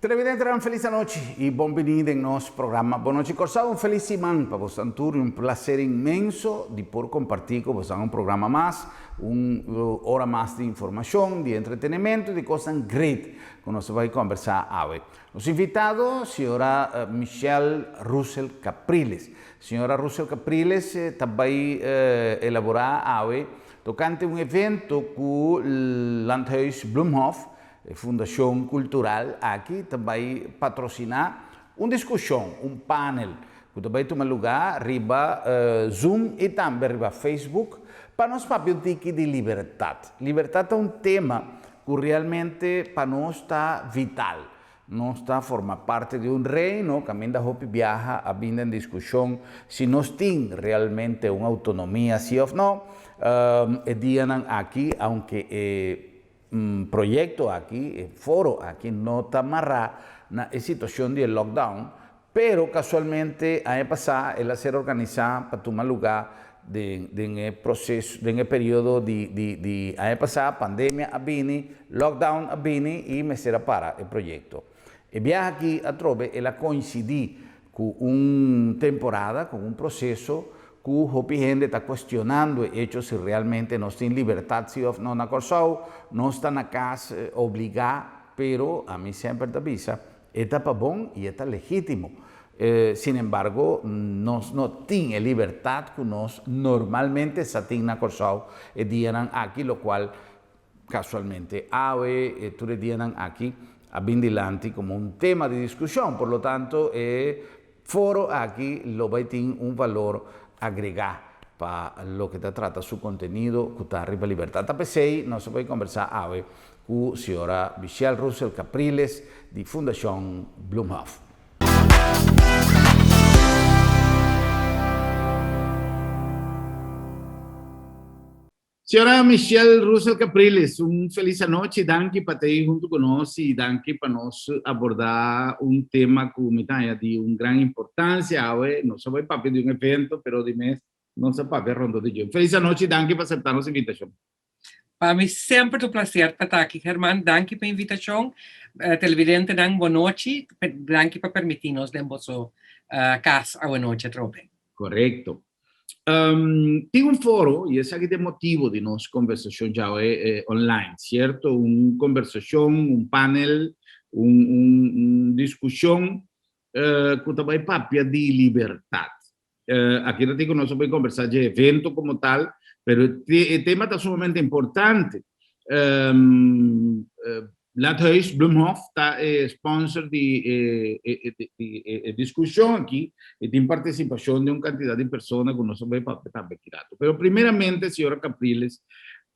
Televidentenan felis anochi y bon bini den nos programa Bon Nochi Corsou. Un felis siman pa bosan tur y un placer inmenso di por comparti cu bosan un programa mas, un ora mas di informacion, di entretenimento, di cosnan great cu nos ta bay combersa awe. Nos invitado, señora Michelle Russell Capriles. Señora Russell Capriles ta bay elabora awe tocante un evento cu Landhuis Bloemhof, E fundashon kultural aki ta bai patrosiná un diskushon, un panel, ku ta bai tuma lugá riba Zoom i tambe riba Facebook pa nos papia un tiki di libertat. Libertat ta un tema ku realmente pa nos ta vital. Nos ta forma parti di un reino kaminda hopi biaha a bin den diskushon si nos tin realmente un outonomia si òf no. E dianan aki, aunke e proyecto aki, e foro aki no ta mará na e situacion di e lockdown, pero casualmente aña pasá el a ser organisá pa tuma lugá den den e proceso, den e periodo di di di aña pasá, pandemia a bini, lockdown a bini y mester a para e proyecto. E biaha aki atrobe el a coincidí cu un temporada, cu un proceso cu hopi hende ta cuestionando e hecho si realmente nos tin libertad si of no na Corsou, nos ta na cas obliga, pero ami semper ta bisa e ta pa bon y e ta legitimo. Sin embargo nos no tin e libertad cu nos normalmente sa tin na Corsou e dianan aki locual Casualmente awe e tur e dianan aki a bin dilanti como un tema di discusion, por lo tanto e foro aki lo bay tin un valor agrega pa loke ta trata su contenido cu ta riba libertad. Ta p'esey nos a bay conversa awe cu señora Michelle Russell Capriles di Fundacion Bloemhof. Señora Michelle Russell Capriles, un felis anochi, danki pa ta ei huntu ku nos i danki pa nos abordá un tema ku mi ta haña di un gran importansia awe. Nos a bai papia di un evento, pero di mes nos a papia rondó di dje. Un felis anochi, danki pa aseptá nos invitashon. Pa mi semper ta un placer pa ta aki, German. Danki pa e invitashon. Televidentenan, bon nochi. Danki pa permití nos den boso kas awe nochi atrobe. Korekto. Tin un foro, i esaki ta e motibo di nos conversacion djawe online, cierto? Un conversacion, un panel, un un discusion cu ta bay papia di libertad. Aki ta tin cu nos a bay conversa dje evento como tal, pero e tema ta sumamente importante. Landhuis Bloemhof ta e sponsor di e e discusion aki y tin participacion di un cantidad di persona cu nos a bay papia tambe aki rato. Pero primeramente señora Capriles,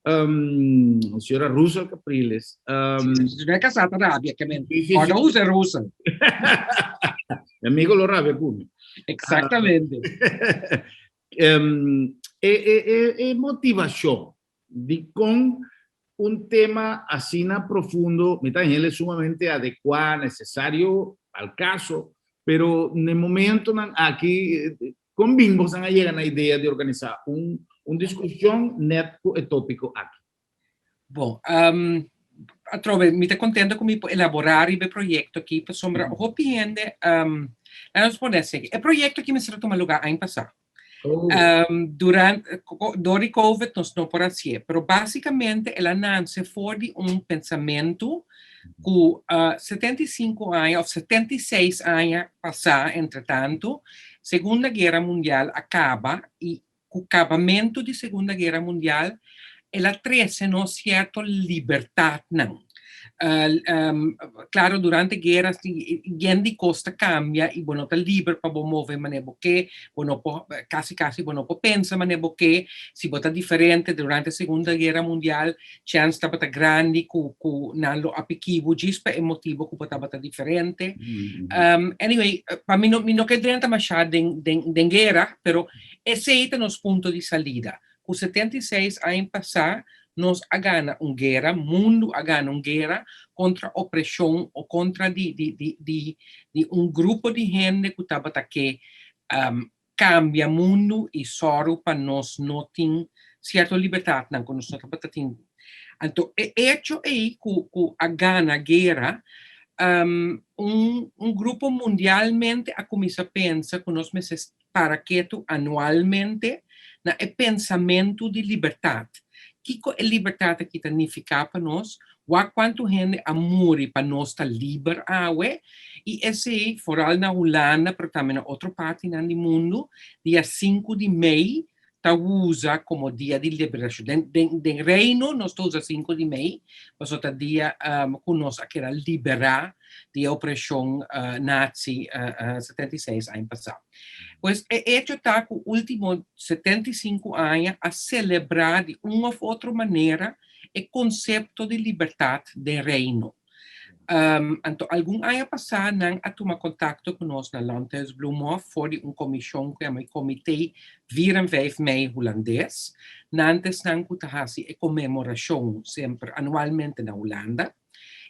señora Russel Capriles. Si no e casá ta rabia ke men. O no usa Russel. Mi amigo lo rabia cu mi. Exactamente. E e e motivacion Dikon un tema asina profundo, mi ta hende sumamente adekuá, nesesario al kaso, pero n'e momentonan aki, kon bin bosan a yega na idea di organisá un un diskushon nèt ku e tópiko aki? Bon, atrobe mi ta kontento ku mi por elaborá riba e proyekto aki, pasobra hopi hende, laga nos pone así, e proyekto aki mester a tuma lugá aña pasá. Durante, dor di Covid nos no por hasié, pero básicamente el a nanse for di un pensamentu ku 75 aña òf 76 aña pasá entretantu, Segunda Guera Mundial a kaba i ku kabamentu di Segunda Guera Mundial el a trese nos sierto libertatnan. Claro, durante guera yen di cos ta cambia y bo no ta liber pa bo move manera bo ke, bo no por, casi casi bo no por pensa manera bo ke, si bo ta diferente durante Segunda Guera Mundial chance tabata grandi cu cu nan lo a piki bo djis pa e motibo cu bo tabata diferente. Anyway, pa mi no mi no ke drenta masha den den den guera, pero esey ta nos punto di salida. Ku 76 aña pasá nos a gana un guera, mundu a gana un guera kontra opreshon o kontra di di di di di un grupo di hende ku tabata ke kambia mundu i sòru pa nos no tin sierto libertatnan ku nos no tabata tin. Anto e echo ei ku ku a gana guera. Un grupo mundialmente a kuminsá pensa ku nos mester para ketu anualmente na e pensamentu di libertat. Kiko e libertat aki ta nifiká pa nos? Wak kuantu hende a muri pa nos ta liber awe. I esei, foral na Hulanda, pero tambe na otro partinan di mundu, dia sinku di mei ta usa komo dia di liberashon. Den, den, den Reino nos ta usa sinku di mei, pasobra ta dia ku nos a keda liberá di e opreshon nazi 76 aña pasá. Pues e echo ta ku último 75 aña a selebrá di un òf otro manera e konsepto di libertat den Reino. Anto algun aña pasá nan a tuma kontakto ku nos na Landhuis Bloemhof for di un komishon ku yama e Komité 4 en 5 mei Hulandes. Nan ta esnan ku ta hasi e konmemorashon semper anualmente na Hulanda.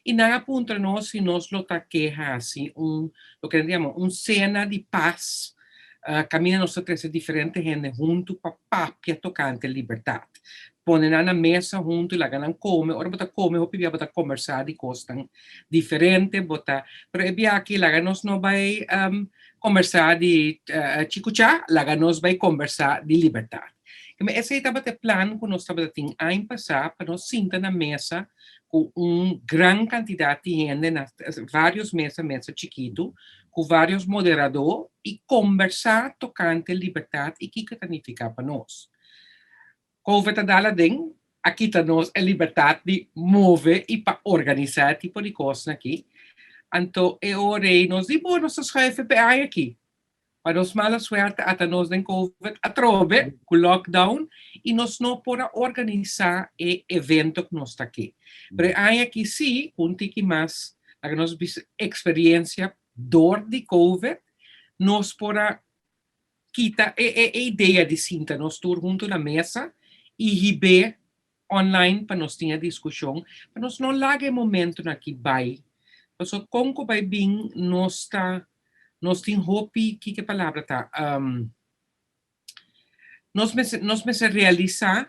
I nan a puntra nos si nos lo ta ke hasi un loke nan ta yama un sena di pas kaminda nos ta trese diferente hende huntu pa papia tokante libertat. Pone nan na mesa huntu i laga nan kome. Ora bo ta kome hopi bia bo ta kombersá di kosnan diferente, bo ta, pero e bia aki laga nos no bai kombersá di chikuchá, laga nos bai kombersá di libertat. Esei tabata e plan ku nos tabata tin aña pasá pa nos sinta na mesa ku un gran kantidat di hende na vários mesa, mesa chikitu, ku vários moderadó i kombersá tokante libertat i kiko ta nifiká pa nos. Covid a dal aden, a kita nos e libertat di move i pa organisá e tipo di kosnan aki. Anto e ora ei nos di, bo, nos ta schuif e aña aki. Pa nos mala suerte ata nos den Covid atrobe ku lockdown i nos no por a organisá e evento ku nos ta ke. Pero e aña aki sí, ku un tiki mas, laga nos bisa, eksperiencia dor di Covid, nos por a kita e e e idea di sinta nos tur huntu na mesa i hib'é online pa nos tin e diskushon, pa nos no laga e momentunan aki bai. Pasobra kon ku bai bin nos ta, nos tin hopi, kiko e palabra ta? Nos mester, nos mester realisá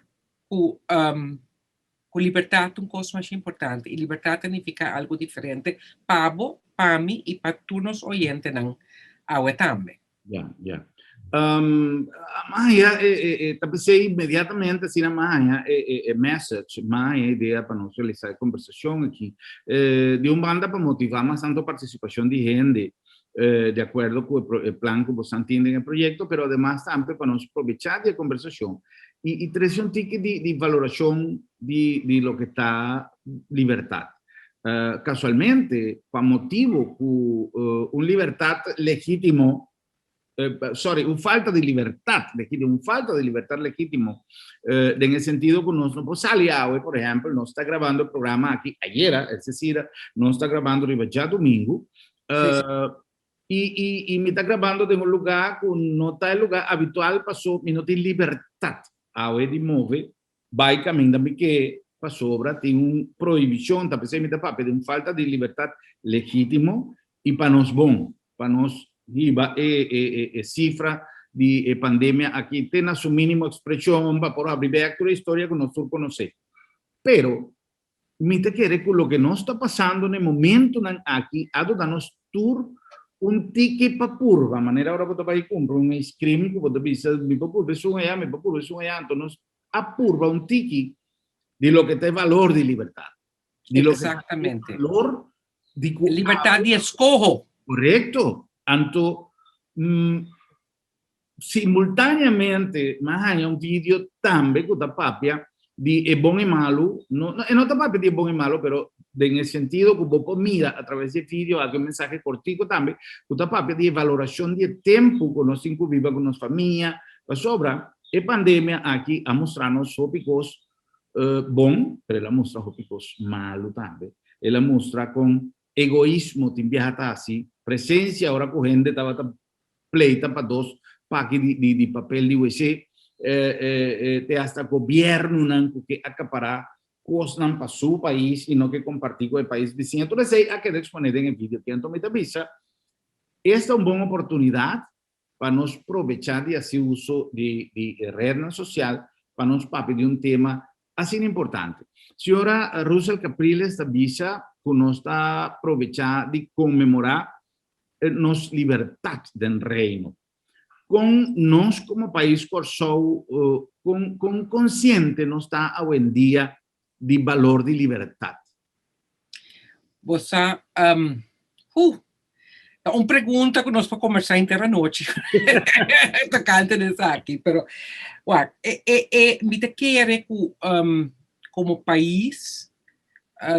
ku ku libertat ta un kos masha importante i libertat ta nifiká algu diferente pa bo, pa mi i pa tur nos oyentenan awe tambe. Ya, ya. Maya, e, e, e, ta pensé inmediatamente asina maya e, e, e message, maya idea pa nos realisá e conversación aquí. Di un banda pa motivá mas tanto participación di hende, di acuerdo cu e, e plan cu bosan tin den e proyecto, pero ademas tambe pa nos probechá di e conversación y, y trece un tiki di, di valoración di, di loke ta libertad. Casualmente, pa motibo cu un libertad legitimo, sorry, un falta di libertad legitimo, un falta di libertad legitimo, den e sentido cu nos no por sali awe, por ehempel, nos ta grabando e programa aki ayera, es decir, nos ta grabando riba djadomingo, y, y, y mi ta grabando den un lugar cu no ta e lugar habitual paso mi no tin libertad awe di move Bai kaminda mi ke pasobra tin un prohibishon, ta p'esei mi ta papia di un falta di libertat legítimo i pa nos bon, pa nos hiba e e e sifra di e pandemia aki te na su mínimo ekspreshon pa por habri bèk tur e historia ku nos tur konosé. Pero Mi ta kere ku loke nos ta pasando na e momentunan aki a duna nos tur un tiki pa purba, manera ora bo ta bai kumpra un ice-cream ku bo ta bisa mi por purba esun ayá, mi por purba esun ayá, anto nos a purba un tiki di loke ta e valor di libertat, di loke ta e valor di ku Libertat di eskoho. Korekto. Anto Simultaneamente m'a haña un video tambe ku ta papia di e bon i malu, no, e no ta papia di e bon i malu, pero den e sentido ku bo por mira a traves di e video, aki un mensahe kortiku tambe, ku ta papia di e valorashon di e tempu ku nos tin ku biba ku nos famia, pasobra e pandemia aki a mustra nos hopi kos bon, pero el a mustra hopi kos malu tambe. El a mustra kon egoismo tin biaha ta hasi presensia ora ku hende tabata pleita pa dos paki di di di papel di wc, te hasta gobiernonan ku ke akapará kosnan pa su pais i no ke kompartí ku e pais bisiña. Tur esei a keda eksponé den e video aki. Anto mi ta bisa, esta un bon oportunidat pa nos probechá di hasi uso di di e rednan sosial pa nos papia di un tema asina importante. Señora Russel Capriles ta bisa ku nos ta probechá di konmemorá nos libertat den Reino. Kon nos komo pais Kòrsou, kon kon konsiente nos ta awendia di balor di libertat? Bo sa, uh, ta un pregunta ku nos por kombersá henter anochi tokante di esaki, pero wak, e e e mi ta kere ku komo pais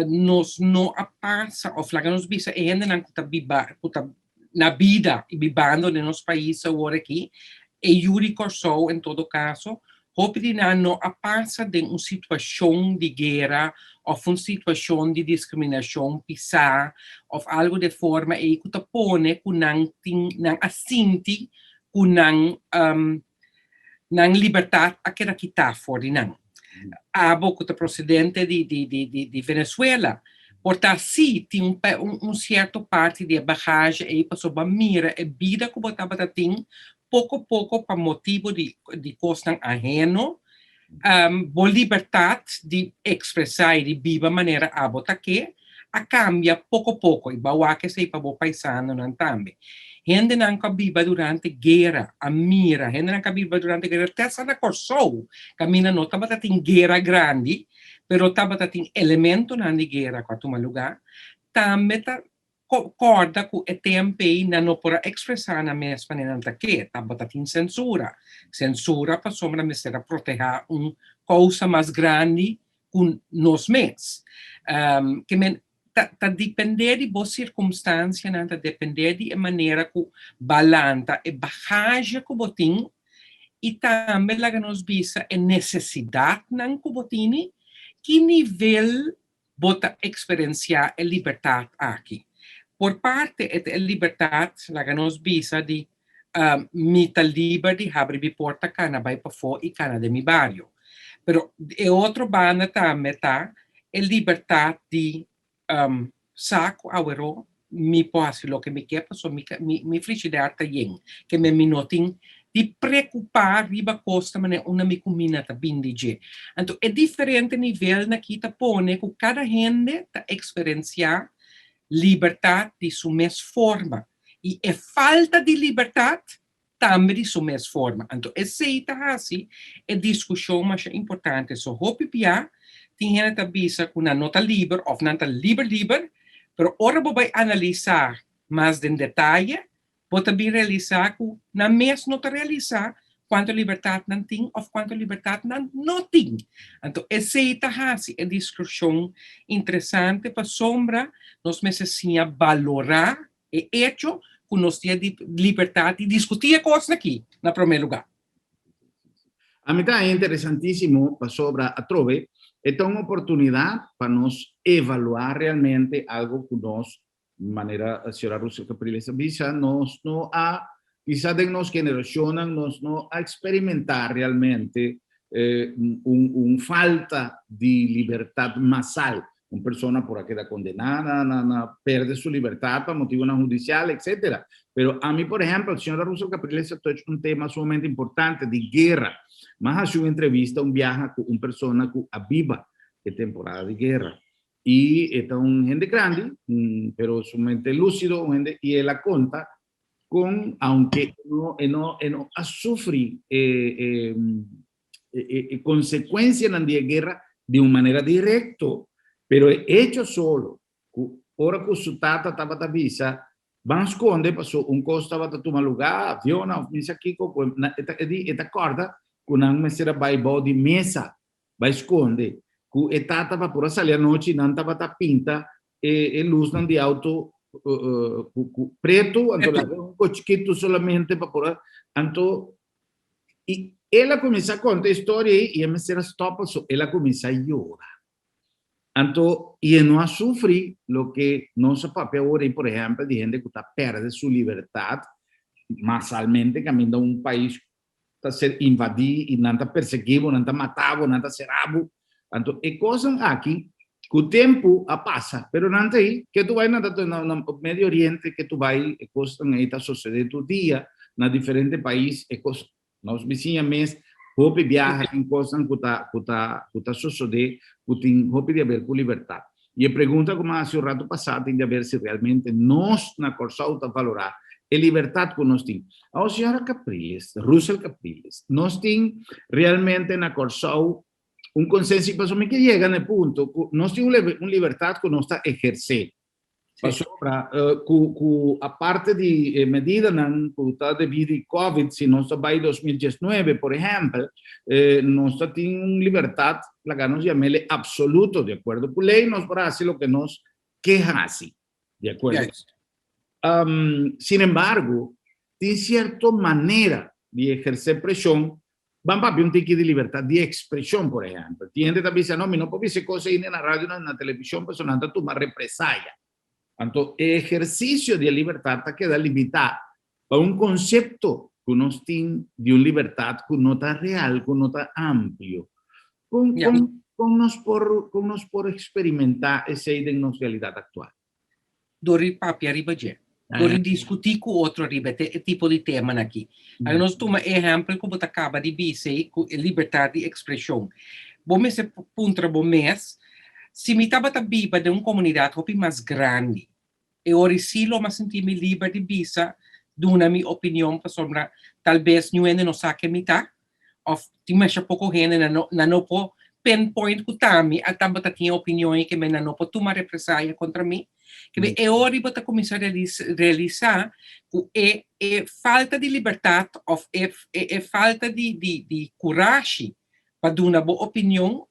nos no a pasa òf laga nos bisa e hendenan ku ta biba ku ta na bida i bibando den nos pais awor aki, e yu di Kòrsou en todo kaso, hopi di nan no a pasa den un situashon di guera òf un situashon di diskriminashon pisá òf algu de forma ei ku ta pone ku nan tin nan a sinti ku nan nan libertat a keda kitá for di nan. Abo ku ta prosedente di di di di di Venezuela por ta sí tin un un un sierto parti di e bagahe ei pasobra bo a mira e bida ku bo tabata tin poko poko pa motibu di di kosnan aheno bo libertat di ekspresá i di biba manera abo ta ke a kambia poko poko i bo a wak esei pa bo paisanonan tambe. Hendenan ku a biba durante guera a mira, hendenan ku a biba durante guera te hasta na Kòrsou kaminda no tabata tin guera grandi pero tabata tin elementonan di guera ku a tuma lugá, tambe ta kòrda ku e tempu ei nan no por a ekspresá nan mes manera nan ta ke, tabata tin sensura. Sensura pasobra mester a protehá un kousa mas grandi ku nos mes. Ke men ta ta dependé di bo sirkumstansianan, ta dependé di e manera ku ba lanta, e bagahe ku bo tin i tambe laga nos bisa e nesesidatnan ku bo tini, ki nivel bo ta eksperensiá e libertat aki. Por parte e ta e libertat, laga nos bisa di mi ta liber di habri mi porta kana bai pafó i kana den mi bario. Pero e otro banda tambe ta e libertat di sa ku aweró mi por hasi loke mi ke pasobra mi mi mi frishider ta yen. Ke men mi no tin di preokupá riba kos ta manera unda mi kuminda ta bin di dje. Anto e diferente nivelnan aki ta pone ku kada hende ta eksperensiá libertat di su mes forma i e falta di libertat tambe di su mes forma. Anto esei ta hasi e diskushon masha importante. So hopi bia tin hende ta bisa ku nan no ta liber òf nan ta liber liber, pero ora bo bai analisá mas den detaye, bo ta bin realisá ku nan mes no ta realisá kuantu libertat nan tin òf kuantu libertat nan no tin. Anto esei ta hasi e diskushon interesante pasobra nos mester siña balorá e echo ku nos tin e libertat di diskutí e kosnan aki na promé lugá. A mi ta interesantísimo pasobra atrobe e ta un oportunidat pa nos evaluá realmente algo ku nos Manera señora Russel Capriles a bisa, nos no a, kisa den nos generacionnan, nos no a experimenta realmente un, un falta di libertad masal. Un persona por a keda condena na, na, na perde su libertad pa motibonan hudicial, etcétera. Pero ami, por ehempel, señora Russel Capriles a touch un tema sumamente importante di guerra. Mi a haci un entrevista un biaha cu un persona cu a biba e temporada di guerra. Y e ta un hende grandi, pero sumamente lúcido, un hende, y el a conta con, aunque no, e no, e no a sufri e, e, e, e consecuencianan di e guerra di un manera directo, pero e hecho solo, cu ora cu su tata tabata bisa, ban sconde paso un cos tabata tuma lugar, avionnan of misa kico, cu e ta, e di, e ta corda cu nan mester a bay bao di mesa Bai skonde. Ku e tata pa por a sali anochi nan tabata pinta e e lusnan di auto ku ku pretu anto laga un ko chikitu solamente pa por a anto i el a kuminsá konta e historia ei i e mester a stòp paso el a kuminsá yora. Anto i e no a sufri loke nos a papia awor ei por ehèmpel di hende ku ta pèrdè su libertat masalmente kaminda un pais ta ser invadí i nan ta perseguí bo, nan ta matá bo, nan ta será bo. Anto e kosnan aki ku tempu a pasa, pero nan ta ei, ke tu bai nan ta na na Medio Oriente, ke tu bai e kosnan ei ta sosodé tur dia na diferente pais, e kos nos bisiña mes hopi biaha tin kosnan ku ta ku ta ku ta sosodé ku tin hopi di aber ku libertat. I e pregunta ku mi a hasi un ratu pasá tin di haber si realmente nos na Kòrsou ta valorá e libertat ku nos tin. Awor, señora Capriles, Russel Capriles, nos tin realmente na Kòrsou un konsenso i pasobra mi ke yega na e punto ku nos tin un libertat ku nos ta ehersé. Pasobra ku ku aparte di e medidanan ku ta debí di Covid, si nos ta bai 2019, por ehèmpel, nos ta tin un libertat, laga nos yam'el absoluto, di akuerdo ku lei nos por hasi loke nos ke hasi, di akuerdo. Sin embargo, tin sierto manera di ehersé preshon. Ban papia un tiki di libertad di expresion, por ehempel. Tin hende ta bisa, no, mi no por bisa e cos ei ni na radio ni na television pasobra nan ta tuma represaya. Anto e ehercicio di e libertad ta keda limita pa un concepto cu nos tin di un libertad cu no ta real, cu no ta amplio. Con, con, con nos por, con nos por experimenta esei den nos realidad actual? Dor di papia riba dje. Dor di diskutí ku otro riba e tipo di temanan aki. Laga nos tuma e ehèmpel ku bo ta kaba di bisa ei ku e libertat di ekspreshon. Bo mester puntra bo mes, Si mi tabata biba den un komunidat hopi mas grandi, e ora i si lo mi a sinti mi liber di bisa, duna mi opinion pasobra tal bes niun hende no sa ken mi ta? Of tin masha poko hende nan no nan no por pinpoint ku ta mi a tabata tin e opinion ei ke men nan no por tuma represaya kontra mi. Ke men e ora bo ta kuminsá realisá ku e e falta di libertat of e e falta di di di kurashi pa duna bo opinion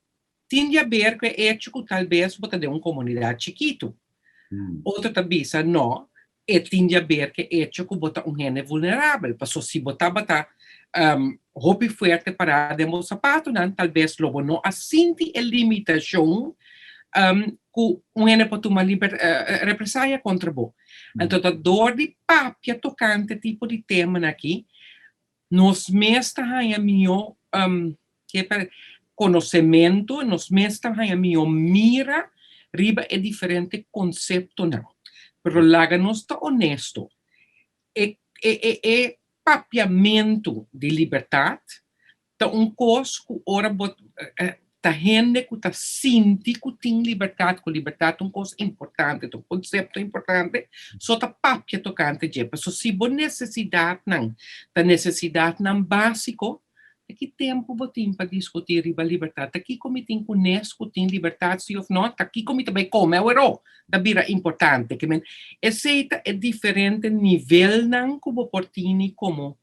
tin di haber ku e echo ku tal bes bo ta den un komunidat chikitu. Otro ta bisa no, e tin di haber ku e echo ku bo ta un hende vulnerabel, paso si bo tabata hopi fuerte pará den bo sapatonan tal bes lo bo no a sinti e limitashon ku un hende por tuma represaya kontra bo. Anto ta dor di papia tokante tipo di temanan aki Nos mes ta haña mihó konosementu, nos mes ta haña mihó mira riba e diferente konseptonan. Pero laga nos ta honesto, e e e papiamentu di libertat ta un kos ku ora bo ta hende ku ta sinti ku tin libertat, ku libertat ta un kos importante, ta un konsepto importante, so ta papia tokante dje. Pasobra si bo nesesidatnan ta nesesidatnan básiko, ta ki tempu bo tin pa diskutí riba libertat? Ta kiko mi tin kunes ku tin libertat si òf nò? Ta kiko mi ta bai kome aweró? Ta bira importante. Ke men esei ta e diferente nivelnan ku bo por tini komo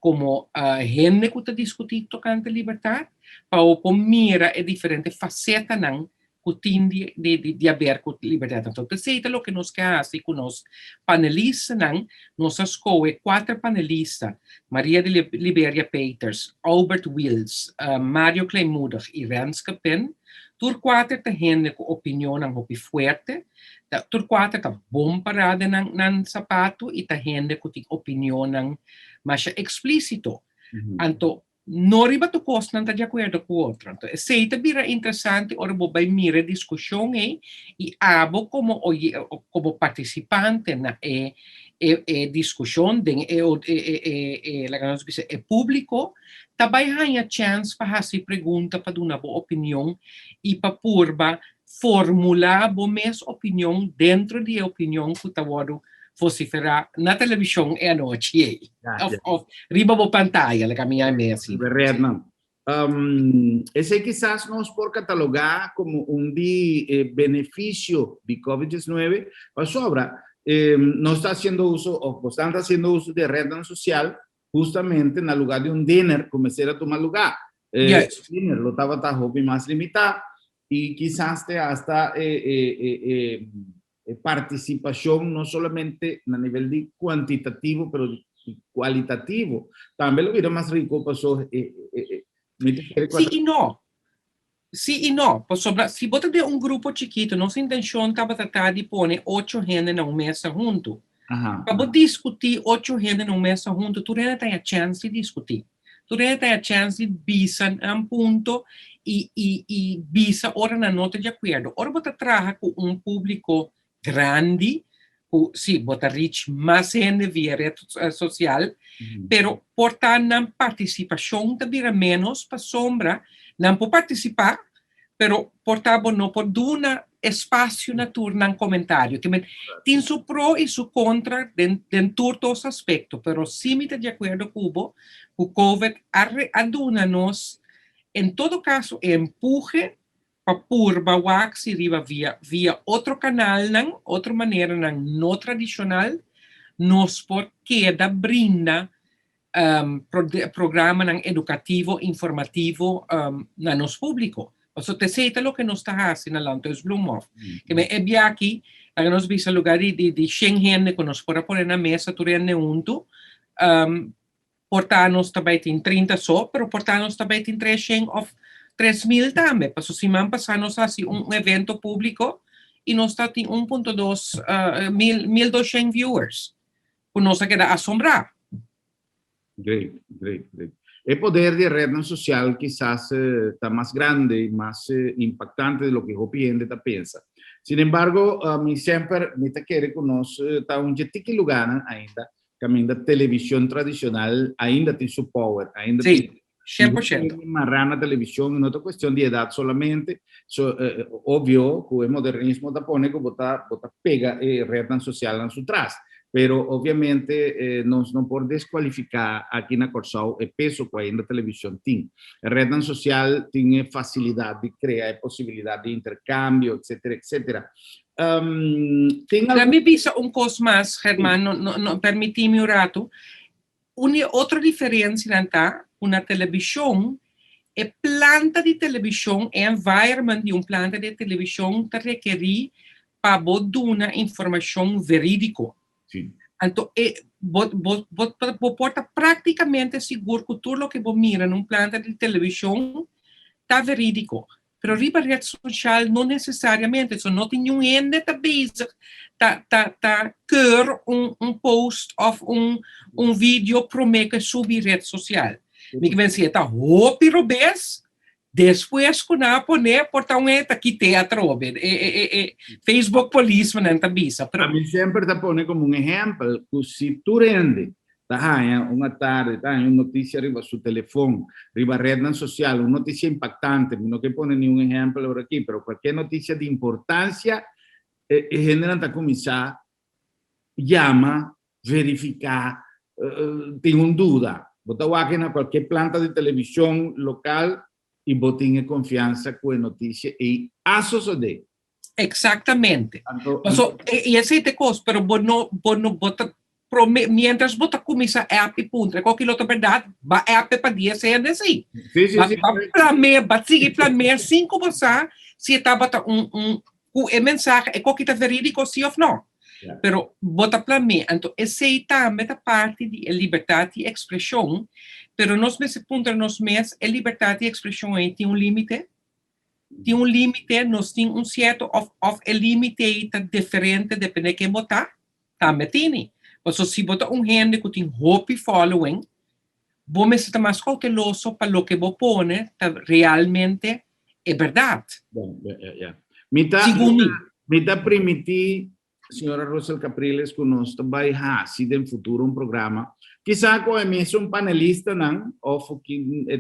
Komo hende ku ta diskutí tokante libertat, pa bo por mira e diferente fasetanan ku tin di di haber ku libertat. Anto p'esei ta loke nos ke hasi ku nos panelistanan. Nos a skohe kuater panelista, Maria di Liberia Peters, Aubert Wiels, Mario Kleinmoedig i Renske Pin. Tur kuater ta hende ku opinionnan hopi fuerte. Tur kuater ta bon pará den nan sapatu i ta hende ku tin opinionnan masha eksplísito. Anto, no riba tur kos nan ta di akuerdo ku otro. Anto, esei ta bira interesante ora bo bai mira e diskushon ei i abo komo oye komo partisipante na e e e diskushon den e e e e laga nos bisa e públiko ta bai haña chèns pa hasi pregunta, pa duna bo opinion i pa purba formulá bo mes opinion dentro di e opinion ku ta wòrdu vosiferá na televishon e anochi ei. Of, of riba bo pantaya, laga mi yam'é asina. Riba rednan. Esei kisas nos por katalogá komo un di e benefisio di Covid 19, pasobra nos ta hasiendo uso, òf bosnan ta hasiendo uso di e rednan sosial hustamente na lugá di un dinner ku mester a tuma lugá. E dinner lo tabata hopi mas limitá i kisas te asta e e e e partisipashon no solamente na nivel di kuantitativo pero di kualitativo tambe lo bira mas rico paso e e mi ta kere ku Sí i no. Sí i no, pasobra si bo ta den un grupo chikitu, nos intenshon tabata ta di pone ocho hende na un mesa huntu. Pa bo diskutí ocho hende na un mesa huntu, tur hende ta haña chèns di diskutí. Tur hende ta haña chèns di bisa nan punto i i i bisa ora nan no ta di akuerdo. Ora bo ta traha ku un públiko grandi, ku sí, bo ta reach mas hende via ret sosial, pero por ta nan partisipashon ta bira ménos pasobra nan por partisipá, pero por ta bo no por duna. espasio na tur nan komentario. Ke men tin su pro i su kontra den tur dos aspekto, pero sí mi ta di akuerdo ku bo ku Covid a duna nos en todo kaso e empuhe pa purba wak si riba via otro kanalnan, otro maneranan no tradishonal nos por keda brinda programanan edukativo, informativo na nos públiko. Pasobra esei ta loke nos ta hasi na Landhuis Bloemhof. Ke men e biaha aki, laga nos bisa lugá di 100 hende ku nos por a pone na mesa tur hende huntu, por ta nos ta bai tin 30 so, pero por ta nos ta bai tin 300 òf 3000 tambe. Pasobra siman pasá nos a hasi un evento públiko i nos ta tin 1.2 mil, 1200 viewers, ku nos a keda asombrá. Great, great, great. E poder di ret sosial kisas ta mas grandi i mas impaktante di loke hopi hende ta pensa. Sin embargo, mi semper mi ta kere ku nos ta un tiki lugá ainda, kaminda televishon tradishonal ainda tin su power, ainda tin 100%. Mará na televishon, no ta kuestion di edat solamente, so, obvio ku e modernismo ta pone ku bo ta pega e ret sosial na su tras. Pero obviamente nos no por deskualifiká aki na Kòrsou e peso ku ainda televishon tin. Ret sosial tin fasilidat di krea posibilidat di interkambio, etc., etc. Tin algun. Mi bisa un kos mas, Germán, no, permití mi un ratu. Un otro diferensia ta, un televishon, e planta di televishon, e environment di un planta di televishon ta rekerí pa duna informashon verídiko. Anto, bo por ta práktikamente sigur ku tur loke bo mira den un planta di televishon ta verídiko. Pero riba ret sosial no nesesariamente, so no tin ningun hende ta bezig ta keur un post òf un video promé ku subi ret sosial. Mi ke men si ta hopi robes, despues ku nan pone por ta un ta kit'é atrobe. E Facebook policeman ta bisa. Pero Ami semper ta pone komo un ehèmpel ku si tur hende ta haña un atardi, ta haña un notisia riba su telefòn, riba ret sosial, un notisia impaktante, no ke pone ningun ehèmpel awor aki, pero kualke notisia di importansia, hende ta kuminsá yama, verifiká, tin un duda. Bo ta na kualke planta di televishon lokal i bo tin konfiansa ku e notisia ei a sosodé. Eksaktamente. Anto, so, i esei ta kos, pero bo no, bo no, bo ta, mientras bo ta kuminsá app i puntra, kualke otro berdat, bo a app pa dia hende sí. Ba plam'é, ba sigui plam'é, sin ku bo sa si tabata un mensahe, e kualke ta verídiko sí òf no. Pero bo ta plam'é, anto esei tambe ta parti di libertat di ekspreshon, pero nos mester puntra nos mes, e libertat di ekspreshon ei tin un límite? Tin un límite, nos tin un sierto òf e límite ta diferente dependé ken bo ta, tambe tin. Paso si bo ta un hende ku tin hopi following, bo mester ta mas kouteloso pa loke bo pone ta realmente e berdat. Bon, yeah. Segun mi. Mi ta primintí señora Russel Capriles ku nos ta bai hasi den futuro un programa. Kisas ku ami un panelista nan, òf ku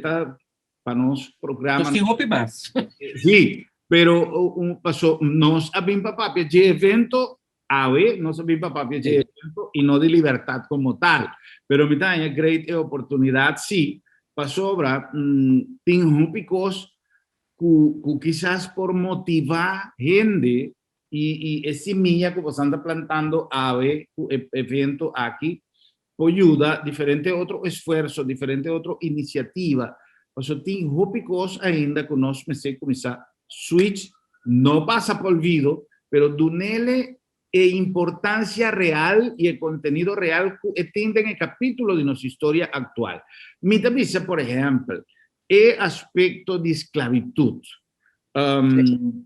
ta pa nos programa. Nos tin hopi mas. Sí, pero paso nos a bin pa papia di evento, awe, nos a bin pa papia di evento i no di libertat komo tal. Pero mi ta great e oportunidat, sí, pasobra tin hopi kos ku kisas por motivá hende i e simia ku bo ta plantando awe ku evento aki por yuda diferente otro esfuerso, diferente otro inisiativa. Paso tin hopi kos ainda ku nos mester kuminsá switch, no pasa pa olvido, pero dun'é e importansia real i e kontenido real ku tin den kapítulo di nos historia aktual. Mi ta bisa, por ehèmpel, e aspekto di sklabitut,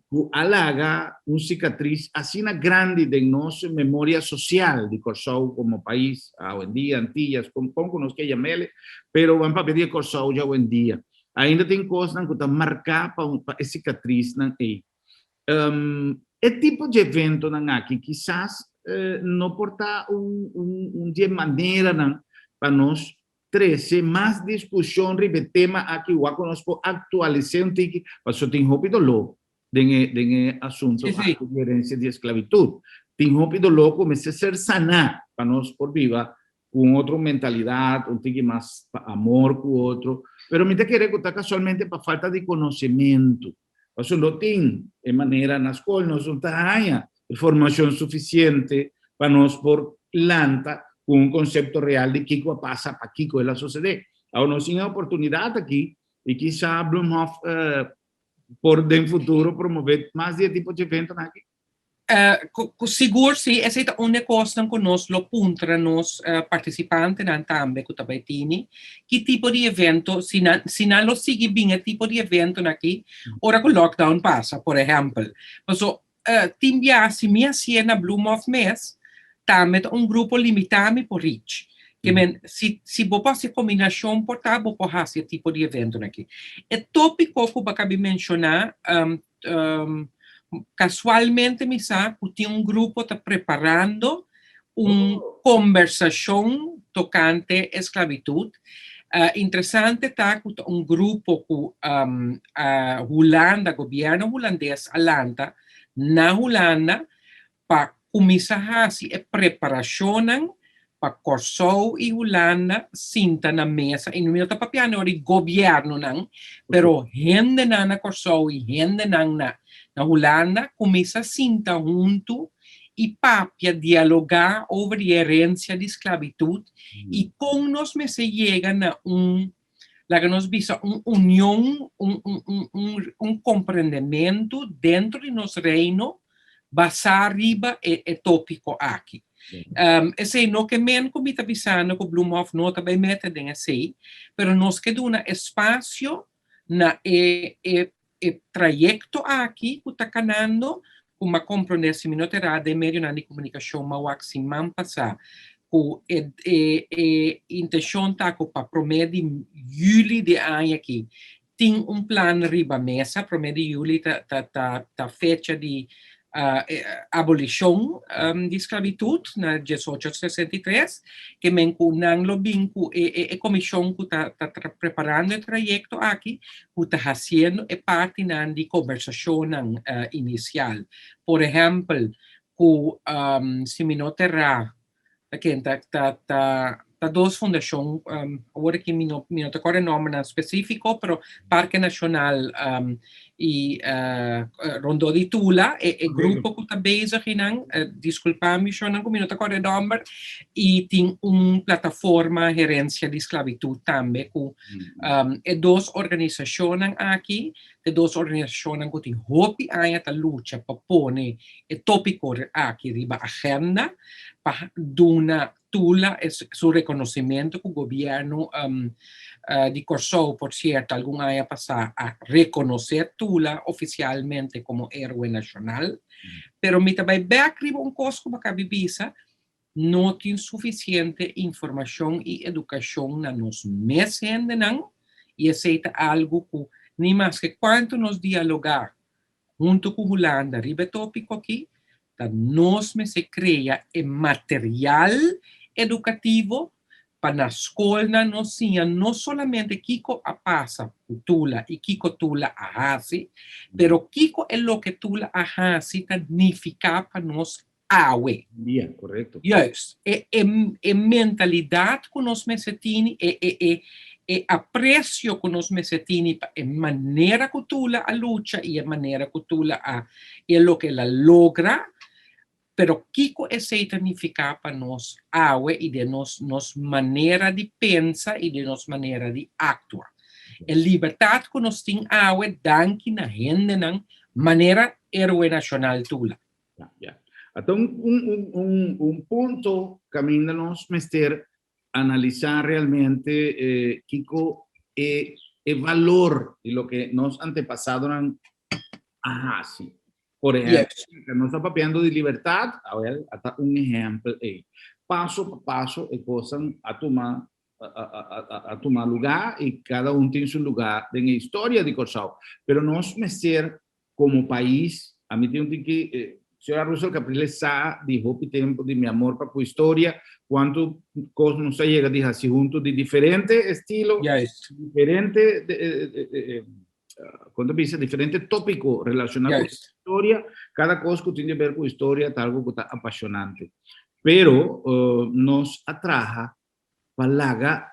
ku a laga un sikatris asina grandi den nos memoria sosial di Kòrsou komo pais, awendia, Antillas, kon nos ke yam'é, pero ban papia di Kòrsou ya awendia. Ainda tin kosnan ku ta marká pa e sikatrisnan ei. E tipo di eventonan aki kisas no por ta un di maneranan pa nos trese mas diskushon riba e tema aki, ku nos por aktualisá un tiki, paso tin hopi doló. Den e asunto di herencia di esclavitud. Tin hopi dolor cu mester ser saná pa nos por biba cu un otro mentalidad, un tiki mas pa amor cu otro. Pero mi ta kere cu ta casualmente pa falta di conocemento. Pasobra no tin e manera na scol, nos no ta haña e formacion suficiente pa nos por lanta cu un concepto real di kico a pasa, pakico el a sucede. Awor nos tin e oportunidad aki y kisa Bloemhof por den futuro promove mas di e tipo di eventonan aki? Sigur si, esei ta un di e kosnan ku nos lo puntra nos partisipantenan tambe ku ta bai tini, ki tipo di evento, si nan si nan lo sigui bin e tipo di eventonan aki ora ku lockdown pasa, por ehèmpel. Paso tin bia si mi hasié na Bloemhof mes, tambe ta un grupo limitá mi por reach. Ke men si si bo por hasi e kombinashon por ta bo por hasi e tipo di eventonan aki. E tópiko ku bo a kabi menshoná Casualmente mi sa cu tin un grupo ta preparando un conversacion tocante esclavitud. Interesante ta cu ta un grupo cu Hulanda, gobierno Hulandes a lanta na Hulanda pa cuminsa haci e preparacionnan pa Corsou y Hulanda sinta na mesa, y mi no ta papiando di gobiernonan, pero hendenan na Corsou y hendenan na Hulanda cuminsa sinta hunto y papia, dialoga over di herencia di sclavitud y con nos mester yega na un, laga nos bisa, un union, un comprendemento dentro di nos reino basá riba e tópiko aki. Esei no ke men ku mi ta bisando ku Bloemhof no ta bai mete den esei, pero nos ke duna espasio na e e e trayekto aki ku ta kanando, ku m'a komprondé si mi no ta erá den medionan di komunikashon m'a wak siman pasá ku e e e intenshon ta ku pa promé di yüli di e aña aki Tin un plan riba mesa, promé di juli ta ta ta ta fecha di abolishon di sklabitut na 1863, ke men ku nan lo bin ku e e e komishon ku ta ta preparando e trayekto aki, ku ta hasiendo e partinan di kombersashonnan inisial. Por ehèmpel, ku si mi no ta erá, Ta ken ta ta ta ta dos fundashon awor aki mi no mi no ta kòrda e nòmbernan spesífiko pero Parke Nashonal i Rondó di Tula e e grupo ku ta bezig einan diskulpá mi shonnan ku mi no ta kòrda e nòmber i tin un plataforma Herensia di Sklabitut tambe ku e dos organisashonnan aki ta e dos organisashonnan ku tin hopi aña ta lucha pa pone e tópiko aki riba agenda pa duna Tula su rekonosementu ku gobièrnu di Kòrsou, por sierto, algun aña pasá a rekonosé Tula ofisialmente komo héroe nashonal. Pero mi ta bai bèk riba un kos ku bo a kabi bisa, no tin sufisiente informashon i edukashon na nos mes hendenan i esei ta algu ku ni maske kuantu nos dialogá huntu ku Hulanda riba e tópiko akí, ta nos mester krea e material edukativo pa na skolnan nos siña no solamente kiko a pasa ku Tula i kiko Tula a hasi, pero kiko e loke Tula a hasi ta nifiká pa nos awe. Dia, korekto. Juist. E e e mentalidat ku nos mester tini, e e e e apresio ku nos mester tini pa e manera ku Tula a lucha i e manera ku Tula a e loke el a logra, pero kiko esei ta nifiká pa nos awe i den nos nos manera di pensa i den nos manera di aktua. E libertat ku nos tin awe danki na hendenan manera Héroe Nashonal Tula. Ja, ja. Ata un, un, un, un, un punto caminda nos mester analisá realmente eh, kiko e, e valor di loke nos antepasadonan a hasi. Por ejemplo, yes. Nos ta papiando di libertad, a ver, ata un ejemplo ei. Paso pa paso e cosnan a tuma a, a, a, a tuma lugar y cada un tin su lugar den e historia di Kòrsou. Pero nos mester Como pais, ami tin un tiki, señora Russel Capriles sa di hopi tempo di mi amor pa cu historia, cuanto cos nos a yega di haci hunto di diferente estilo, Juist. Diferente Kon ta bisa diferente tópiko relashoná ku historia, kada kos ku tin di ber ku historia ta algu ku ta apashonante. Pero nos a traha pa laga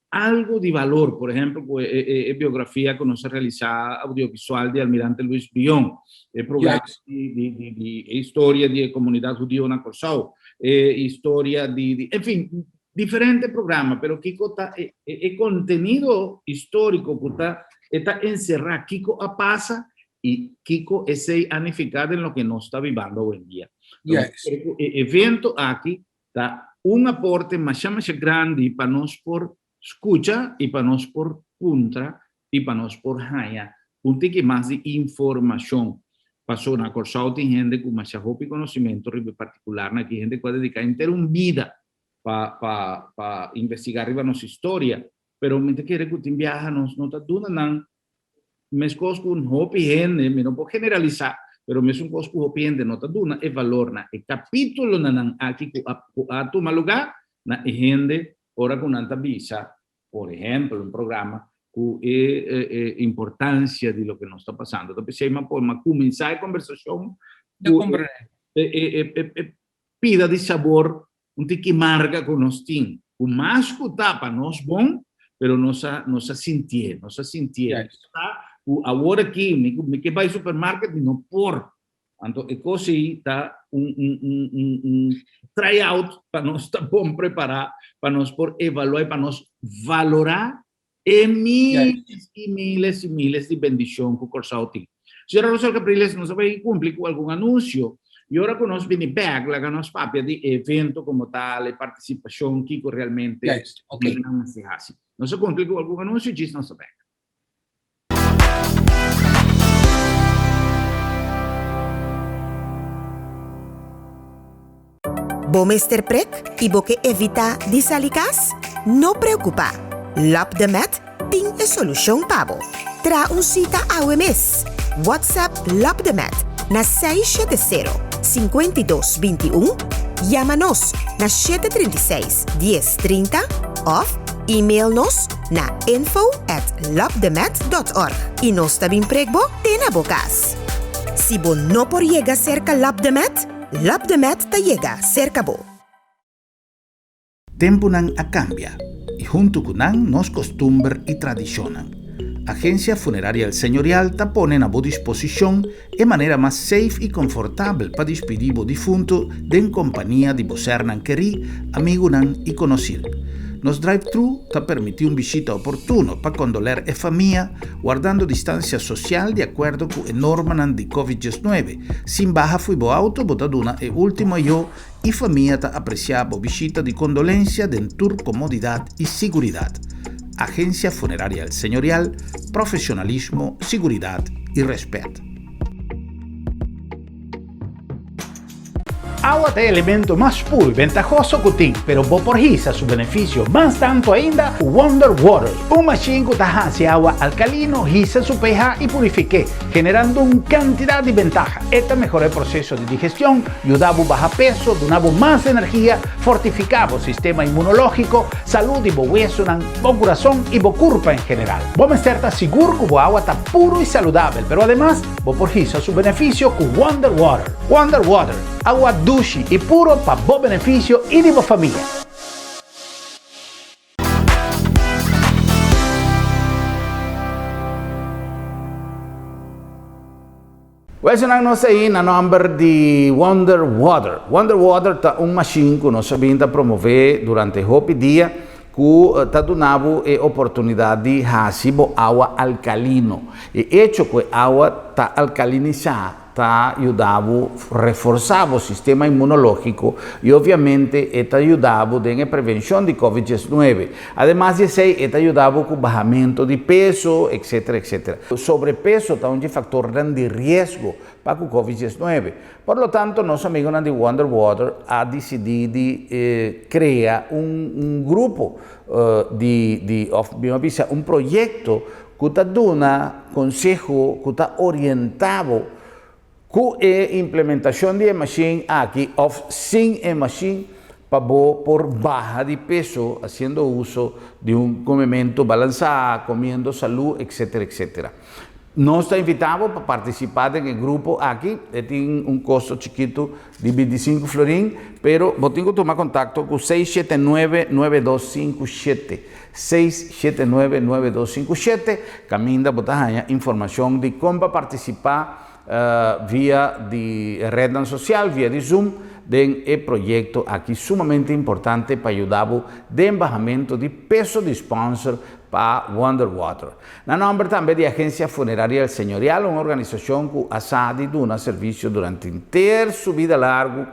algu di balor, por ehèmpel ku e biografia ku nos a realisá audiovisual di Almirante Luis Brion, e programa di e historia di e komunidat hudio na Kòrsou, e historia di, enfin, Diferente programa, pero kiko ta e e kontenido históriko ku ta e ta enserá kiko a pasa i kiko esei a nifiká den loke nos ta bibando awendia. Juist. Pero ku e evento aki ta un aporte masha masha grandi pa nos por skucha i pa nos por puntra i pa nos por haña un tiki mas di informashon. Paso na Kòrsou tin hende ku masha hopi konosementu riba e partikularnan aki, hende ku a dediká henter un bida pa pa pa investigá riba nos historia, pero mi ta kere ku tin biaha nos no ta duna nan meskos ku un hopi hende, mi no por generalisá, pero mesun kos ku hopi hende no ta duna e valor na e kapitulonan nan aki ku a ku a tuma lugá na e hende ora ku nan ta bisa, por ehèmpel, un programa ku e e importansia di loke nos ta pasando. Ta p'esei mi a por mi a kuminsá e kombersashon ku e e e e Pida di sabor un tiki marga ku nos tin, ku mas ku ta pa nos bon, pero nos a nos a sintié, nos a sintié. Ta ku awor aki mi mi ke bai supermarket mi no por. Anto e kos ei ta un un un un un try out pa nos ta bon prepará, pa nos por evaluá i pa nos valorá e miles i miles i miles di bendishon ku Kòrsou tin. Señora Rosel Capriles, nos a bai kumpli ku algun anunsio i ora ku nos bini bèk laga nos papia di e evento komo tal, e partisipashon, kiko realmente nan mester hasi. Nos a kumpli ku algun anunsio, djis nos a bèk. Bo mester prek i bo ke evitá di sali kas? No preokupá! Lap de Met tin e solushon pa bo. Traha un sita awe mes! WhatsApp Lap de Met na 670 52 21, yama nos na 736 10 30 òf email nos na info at lapdemet.org i nos ta bin prek bo te na bo kas. Si bo no por yega serka Lap de Met, Lapdemet ta yega serka bo. Tempunan a kambia i huntu ku nan nos kostumber i tradishonnan. Agensia Funeraria El Señorial ta pone na bo disposishon e manera mas safe i konfortabel pa dispidí bo difuntu den kompania di bo sernan kerí, amigunan i konosir. Nos drive-thru ta permití un bishita oportuno pa kondoler e famia, wardando distansia sosial di akuerdo ku e normanan di Covid 19. Sin baha fui bo auto bo ta duna e ultimo ayo y famia ta aprecia bo bishita di condolencia den tur comodidad y siguridad. Agencia Funeraria El Señorial, profesionalismo, siguridad y respet. Awa ta e elemento mas puru y bentahoso cu tin, pero bo por hisa su beneficio mas tanto ainda cu Wonder Water, un machine cu ta haci awa alcalino, hisa su pH y purifique, generando un cantidad di bentaha. E ta mehora e proceso di digestion, yuda bo baha peso, duna bo mas energia, fortifica bo sistema inmunologico, salud di bo wesonan, bo curason y bo curpa en general. Bo mester ta sigur cu bo awa ta puro y saludabel, pero ademas bo por hisa su beneficio cu Wonder Water. Wonder Water, awa dushi y puro pa bo beneficio y di bo famia. Wesnan nos ta ei na nomber di Wonder Water. Wonder Water ta un mashin ku nos a bin ta promové durante hopi dia ku ta duna bo e oportunidat di hasi bo awa alkalino. E echo ku e awa ta alkalinisá ta yuda bo reforsá bo sistema inmunológiko i obviamente e ta yuda bo den e prevenshon di Covid 19. Ademas di esei e ta yuda bo ku bahamentu di peso etcetera etcetera. Sobrepeso ta un dje faktornan di riesgo pa ku Covid 19. Por lo tanto nos amigonan di Wonder Water a disidí di krea un un grupo di di òf mihó bisa un proyekto ku ta duna konseho ku ta orientá bo ku e implementashon di e mashin aki òf sin e mashin pa bo por baha di peso hasiendo uso di un komementu balansá, komiendo salú, etcetera, etcetera. Nos ta invitá bo pa partisipá den e grupo aki. E tin un kosto chikitu di bintisinku florin, pero bo tin ku tuma kontakto ku 679 9257, 679 9257, kaminda bo ta haña informashon di kon pa partisipá via di rednan sosial, via di Zoom, den e proyekto aki sumamente importante pa yuda bo den bahamentu di peso di sponsor pa Wonder Water. Na nòmber tambe di Agencia Funeraria El Señorial, un organisashon ku a sa di duna servisio durante henter su bida largu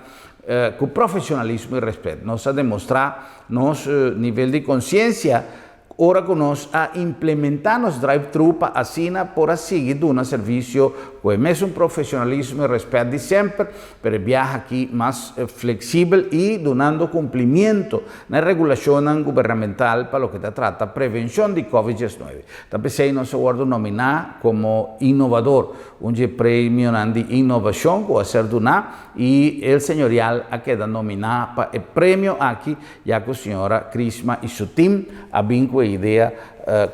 ku profesionalismo i rèspèt. Nos a demostrá nos nivel di konsiensia ora ku nos a implementá nos drive-thru pa asina por a sigui duna servisio ku e mesun profesionalismo i rèspèt di semper, pero e biaha aki mas fleksibel i dunando kumplimiento na e regulashonnan gubernamental pa loke ta trata prevenshon di Covid diesnuebe. Ta p'esei nos a wòrdu nominá komo inovador, un dje premionan di inovashon ku a ser duná i El Señorial a keda nominá pa e premio aki ya ku señora Crisma i su tim a bin ku e idea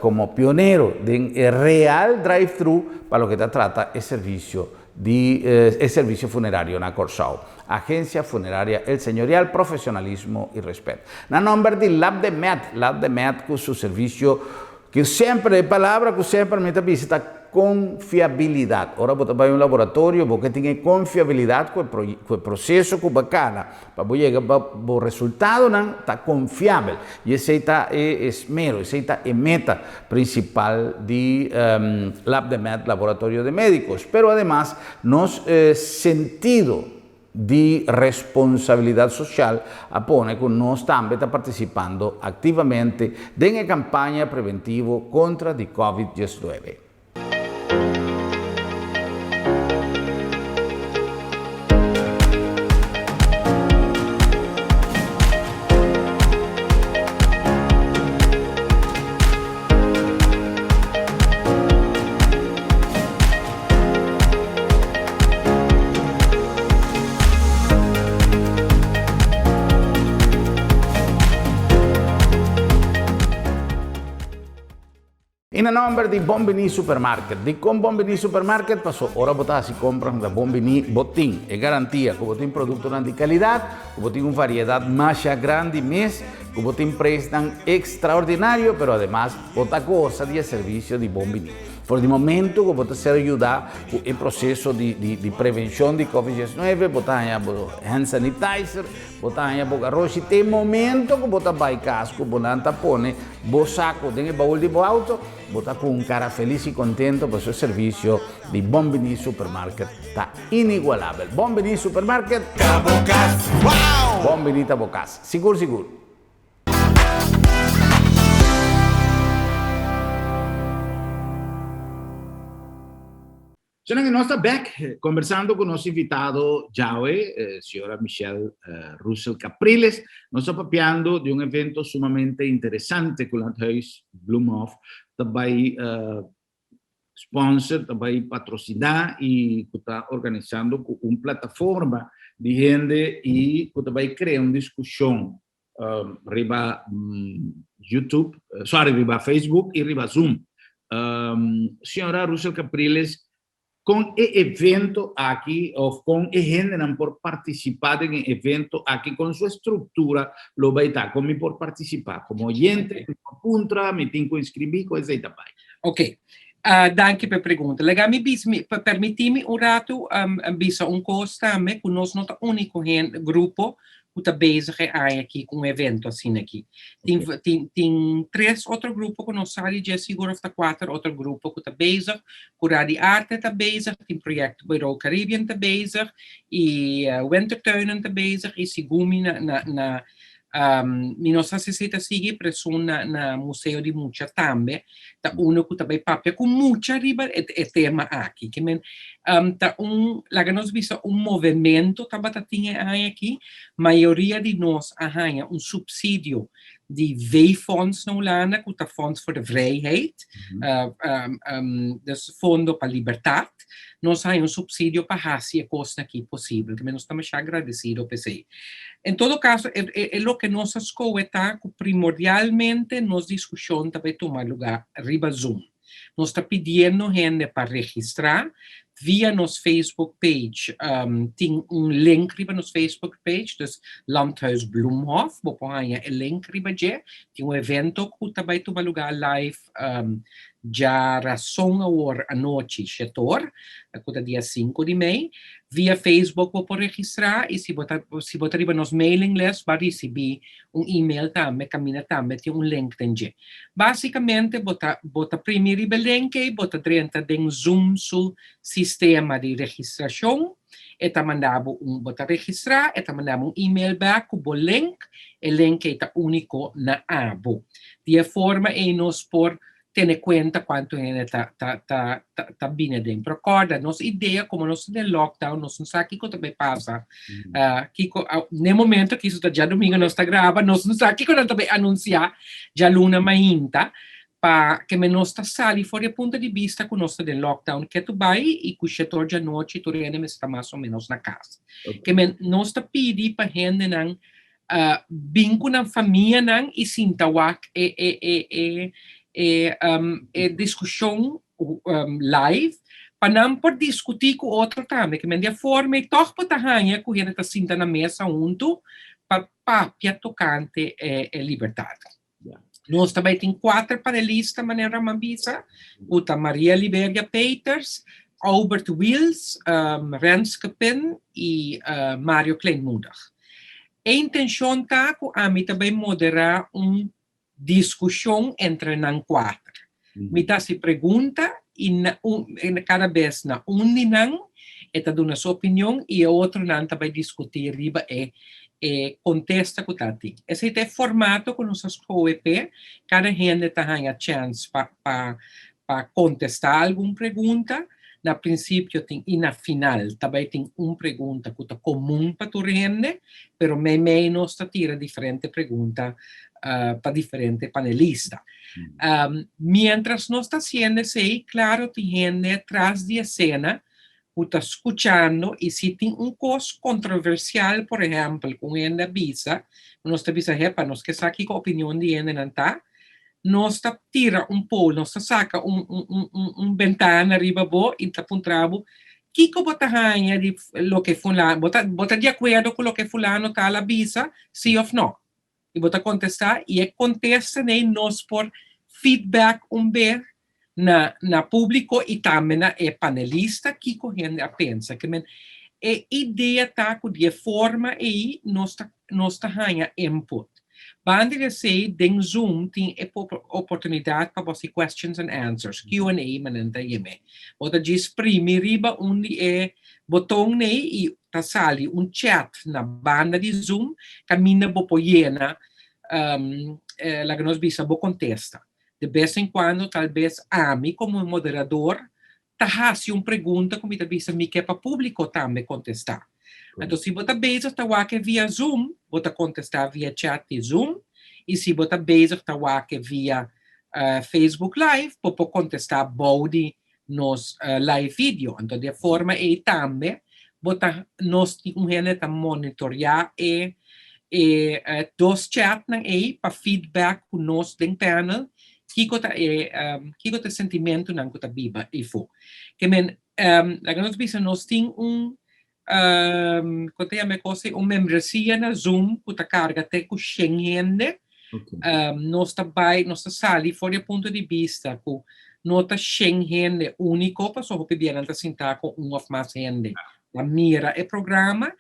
komo pionero den e real drive-thru pa loke ta trata e servisio di e servisio funerario na Kòrsou. Agencia Funeraria El Señorial, profesionalismo y respet. Na nomber di Lab de Med, Lab de Med cu su servicio cu semper, e palabra cu semper mi ta bisa ta confiabilidad. Ora bo ta bay un laboratorio bo ke tin e confiabilidad cu e proceso cu bo a cana Pa bo yega pa bo resultadonan ta konfiabel i esei ta e esmero, esei ta e meta prinsipal di LabdeMed, Laboratorio de Médicos. Pero ademas nos sentido di responsabilidat sosial a pone ku nos tambe ta partisipando aktivamente den e kampaña preventivo kontra di Covid diesnuebe. I na nòmber di Bon Biní Supermarket. Dikon Bon Biní Supermarket? Paso ora bo ta hasi kompra na Bon Biní bo tin e garantia ku bo tin produktonan di kalidat, ku bo tin un variedat masha grandi mes, ku bo tin preisnan ekstraordinario, pero ademas bo ta gosa di e servisio di Bon Biní. For di momento ku bo ta ser yudá ku e proseso di prevenshon di Covid diesnuebe, bo ta haña bo hand sanitizer, Bo ta haña bo garoshi te momento ku bo ta bai kas ku bo nan ta pone bo sako den e baul di bo auto, bo ta ku un kara felis i kontento pasobra e servisio di Bon Bini Supermarket ta inigualabel. Bon Bini Supermarket, Ta bo kas! Wow! Bon Bini ta bo kas. Sigur sigur! Señora, nos ta bek conversando cu nos invitado djawe, señora Michelle Russell Capriles. Nos ta papiando di un evento sumamente interesante cu Landhuis Bloemhof ta bay sponsor, ta bay patrocina y cu ta organisando cu un plataforma di hende y cu ta bay crea un discusion riba YouTube, sorry, riba Facebook y riba Zoom. Señora Russel Capriles, con e evento aki of con e hendenan por participa den e evento aki, con su estructura lo bay ta? Con mi por participa? Como oyente, mi por puntra, mi tin cu inscribi, con esey ta bay? Ok, danki pa e pregunta. Laga mi bis, mi, permiti mi un ratu bisa un cos tambe, cu nos no ta unico hende, grupo ku ta bezig e aña aki ku un evento asina aki. Tin, tin, tin tres otro grupo ku nos sa di dje sigur of ta kuater otro grupo ku ta bezig. Kura di Arte ta bezig, tin Proyecto Bureau Caribbean ta bezig i Wintertuinen ta bezig i segun mi na, na, na mi no sa si esei ta sigui pero esun na, na Museo di Mucha tambe ta uno ku ta bai papia ku mucha riba e, e tema aki. Ke men ta un, laga nos bisa un movemento tabata tin e aña aki. Mayoria di nos a haña un supsidio di V-fonds na Hulanda, ku ta Fonds voor de Vrijheid, dus Fondo pa Libertat. Nos a haña un supsidio pa hasi e kosnan aki posibel. Ke men nos ta masha agradesido p'esei. En todo kaso, e, e, e loke nos a skohe ta ku primordialmente nos diskushon ta bai tuma lugá riba Zoom. Nos ta pidiendo hende pa registrá via nos Facebook page. Tin un link riba nos Facebook page, dus Landhuis Bloemhof, bo por haña e link riba dje. Tin un evento ku ta bai tuma lugá live djarason awor anochi shetor, ku ta dia sinku di mei. Via Facebook bo por registrá i si bo ta si bo ta riba nos mailing list bo a risibí un email tambe kaminda tambe tin un link den dje. Básikamente bo ta bo ta primi riba e link ei, bo ta drenta den Zoom su sistema di registrashon, e ta manda bo un bo ta registrá, e ta manda bo un email bèk ku bo link, e link ei ta úniko na abo. Di e forma ei nos por tene kuenta kuantu hende ta ta ta ta bini aden. Pero kòrda, nos idea komo nos ta den lockdown, nos no sa kiko ta bai pasa. Kiko n'e momento kiso ta djadumingu nos ta graba, nos no sa kiko nan ta bai anunsiá djaluna mainta pa ke men nos ta sali for di e punto di bista ku nos ta den lockdown ketu bai i ku shetor djanochi tur hende mester ta mas o menos na kas. Ke men nos ta pidi pa hendenan bin ku nan famianan i sinta wak e e e e e e diskushon live pa nan por diskutí ku otro tambe. Ke men di e forma ei tòg bo ta haña ku hende ta sinta na mesa huntu pa papia tokante e e libertat. Nos ta bai tin kuater panelista manera Raman bisa, ku ta Maria Liberia Peters, Aubert Wiels, Renske Pin i Mario Kleinmoedig. E intenshon ta ku ami ta bai moderá un diskushon entre nan kuater. Mi ta hasi pregunta i na un kada bes na un di nan e ta duna su opinion i e otronan ta bai diskutí riba e e kontesta ku ta tin. Esei ta e formato ku nos a skohe p'e, kada hende ta haña chèns pa pa pa kontestá algun pregunta. Na prinsipio tin i na final ta bai tin un pregunta ku ta komun pa tur hende, pero meimei nos ta tira diferente pregunta pa diferente panelista. Mientras nos ta hasiendo esei, klaro tin hende tras di esena ku ta skuchando i si tin un kos kontroversial, por ehèmpel, ku un hende a bisa, nos ta bisa, hepa, nos ke sa kiko opinion di hendenan ta, nos ta tira un poll, nos ta saka un un un un bentana riba bo i ta puntra bo, kiko bo ta haña di loke fulano, bo ta bo ta di akuerdo ku loke fulano tal a bisa, si òf nò? I bo ta kontestá i e kontesta nei nos por feedback un be na na públiko i tambe na e panelista kiko hende a pensa. Ke men e idea ta ku di e forma ei nos ta nos ta haña input. Banda di esei den Zoom tin e oportunidat pa bo hasi questions and answers, Q and A manera nan ta yam'é. Bo ta djis primi riba un di e boton nei i ta sali un chat na banda di Zoom kaminda bo por yena laga nos bisa bo kontesta. De bes en kuando tal bes ami komo e moderador ta hasi un pregunta ku mi ta bisa mi ke pa públiko tambe kontestá. Anto si bo ta bezig ta wak e via Zoom, bo ta kontestá via chat di Zoom, i si bo ta bezig ta wak e via Facebook Live, bo por kontestá bou di nos live video. Anto di e forma ei tambe bo ta nos tin un hende ta monitoriá e e dos chatnan ei pa feedback ku nos den panel kiko ta e kiko ta e sentimentunan ku ta biba eifó. Ke men laga nos bisa nos tin un kon ta yama e kos ei un membresia na Zoom ku ta karga te ku shen hende. Nos ta bai nos ta sali for di e punto di bista ku no ta shen hende úniko pasobra hopi bia nan ta sintá ku un òf mas hende pa mira e programa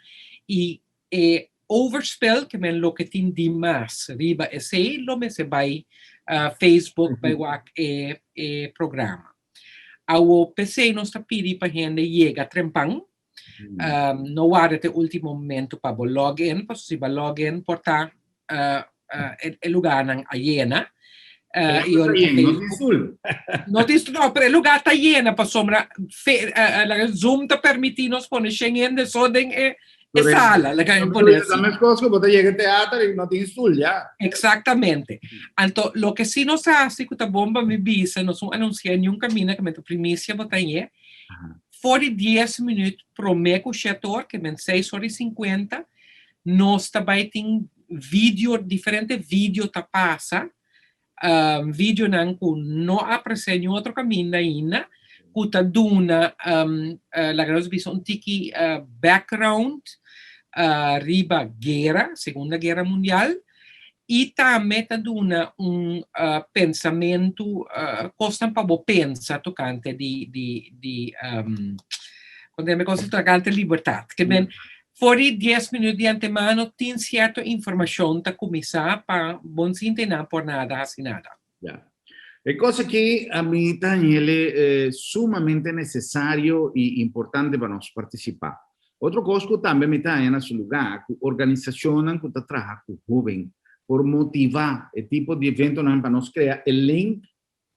i E overspel ke men loke tin di mas riba esei lo mester bai Facebook bai wak e e programa. Awo p'esei nos ta pidi pa hende yega trempan, no warda te ultimo momento pa bo log in, pasobra si bo log in por ta e lugarnan a yena. Y ora ta Facebook. No tin stoel. No, pero e lugar ta yena pasobra Zoom ta permiti nos pone shen hende so den e sala. Laga mi pone así. La mes cos cu bo ta yega teater y no tin stoel ya. Exactamente. Anto loke si nos a haci cu ta bon pa mi bisa, nos no anuncia niun camina cu mi ta primicia bo ta ye. For di dies minuut prome cu shet or, ke men seis or y cincuenta, nos ta bay tin video, diferente video ta pasa. Videonan ku no a aparesé niun otro kaminda ainda, ku ta duna, laga nos bisa un tiki background riba guera, Segunda Guera Mundial, i tambe ta duna un pensamentu, kosnan pa bo pensa tokante di, di, di, tokante libertat. Ke men, for di dies minuut di antemano tin sierto informashon ta kuminsá pa bon sinti nan por nada hasi nada. Ya. E kos aki a mi ta hañ'el sumamente nesesario i importante pa nos partisipá. Otro kos ku tambe mi ta haña na su lugá ku organisashonnan ku ta traha ku hóben por motivá e tipo di eventonan pa nos krea e link.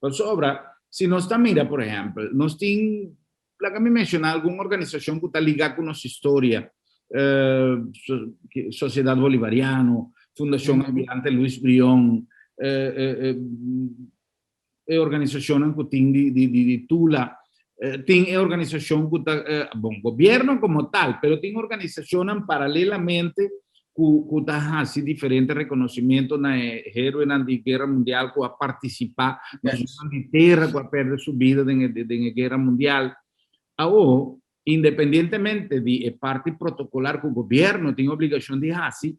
Pasobra si nos ta mira por ehèmpel nos tin, laga mi menshoná algun organisashon ku ta ligá ku nos historia, Sosiedat Bolivariano, Fundashon Almirante Luis Brion, e organisashonnan ku tin di Tula, tin e organisashon ku ta, bon, gobierno komo tal, pero tin organisashonnan paralelamente ku ta hasi diferente rekonosimento na e héroenan di Guera Mundial ku a partisipá, nos yunan di tera ku a pèrdè su bida den e Guera Mundial. Awor, independientemente di e parti protokolar ku gobièrnu tin obligashon di hasi,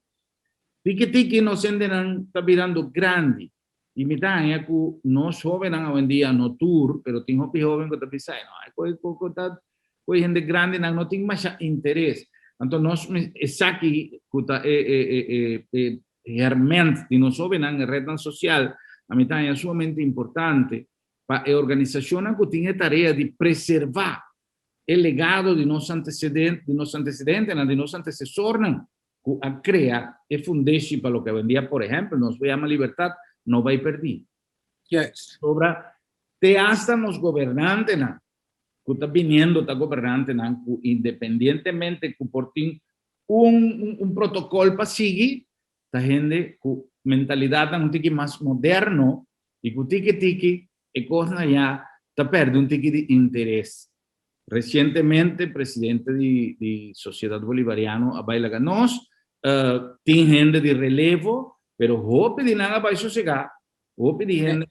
tiki tiki nos hendenan ta birando grandi i mi ta haña ku nos hóbennan awendia, no tur, pero tin hopi hóben ku ta bisa, no, e koe ku ta ku e hende grandinan no tin masha interes. Anto nos esaki ku ta e e e e e herment di nos hóbennan, e retnan sosial, a mi ta haña sumamente importante pa e organisashonnan ku tin e tarea di preservá e legado di nos antecedente, di nos antecedentenan, di nos antecesornan ku a krea e fundeshi pa loke awendia, por ehèmpel, nos por yama libertat, no bai pèrdí. Juist. Sobra te asta nos gobernantenan ku ta biniendo ta gobernantenan ku independientemente ku por tin un un protokòl pa sigui, ta hende ku mentalidatnan un tiki mas moderno i ku tiki tiki e kosnan ya ta pèrdè un tiki di interes. Resientemente presidente di di Sociedad Bolivariano a bai laga nos, tin hende di relevo, pero hopi di nan a bai sosegá, hopi di hende,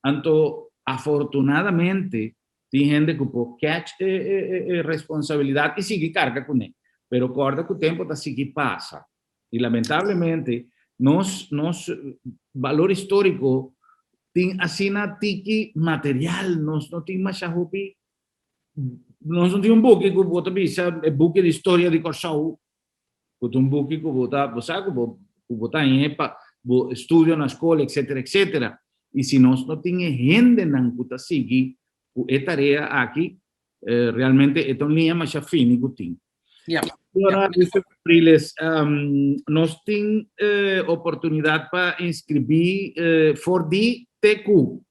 anto afortunadamente tin hende ku por catch e e e responsabilidat i sigui karga kuné, pero kòrda ku tempu ta sigui pasa i lamentablemente nos nos balor históriko tin asina tiki material, nos no tin masha hopi. Nos no tin un buki ku bo ta bisa e buki di historia di Kòrsou, ku ta un buki ku bo ta, bo sa ku bo ku bo ta hañ'é pa bo estudio na skol etsetera etsetera. I si nos no tin e hendenan ku ta sigui ku e tarea aki, realmente e ta un liña masha fini ku tin. Señora Lisa Capriles, nos tin oportunidat pa inskribí for di te ku.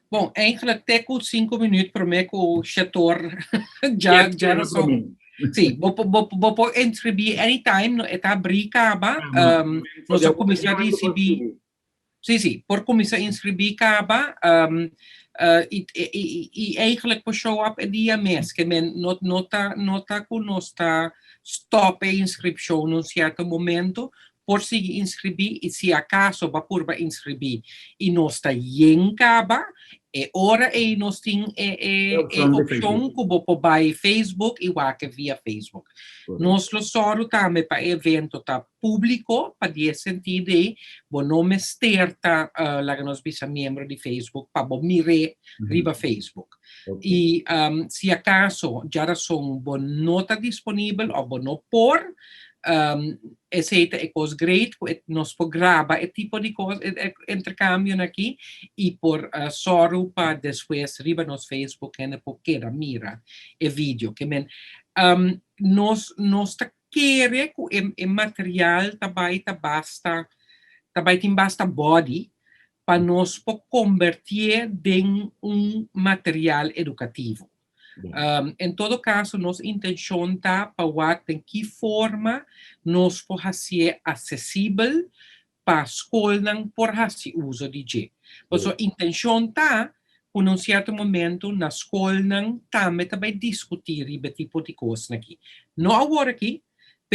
Bon, eigenlijk te ku sinku minuut promé ku shetor dja dja no so. Sí, bo bo bo por inscribí anytime, no e ta abrí kaba. Um, nos a kuminsá risibí. Sí, sí, por kuminsá inscribí kaba. Um, uh, i, i, i eigenlijk por show up e dia mes, ke men no no ta no ta ku nos ta stop e inscripshon un sierto momento, por sigui inscribí i si acaso bo a purba inscribí i nos ta yen caba, e ora ei nos tin e e e opcion cu bo por bai Facebook i wak via Facebook. Nos lo sòru tambe pa e evento ta publico pa di e sentido ei bo no mester ta laga nos bisa miembro di Facebook pa bo mir'é riba Facebook. I si acaso djarason bo no ta disponibel of bo no por, esei ta e kos great ku nos por graba e tipo di kos, e interkambionan aki i por sòru pa despues riba nos Facebook hende por keda mira e video. Ke men nos nos ta kere ku e e material ta bai ta basta ta bai tin basta body pa nos por kombertié den un material edukativo. En todo kaso nos intenshon ta pa wak den ki forma nos por hasié asesibel pa skolnan por hasi uso di dje. Pasobra intenshon ta ku na un sierto momento na skolnan tambe ta bai diskutí riba e tipo di kosnan aki. No awor aki,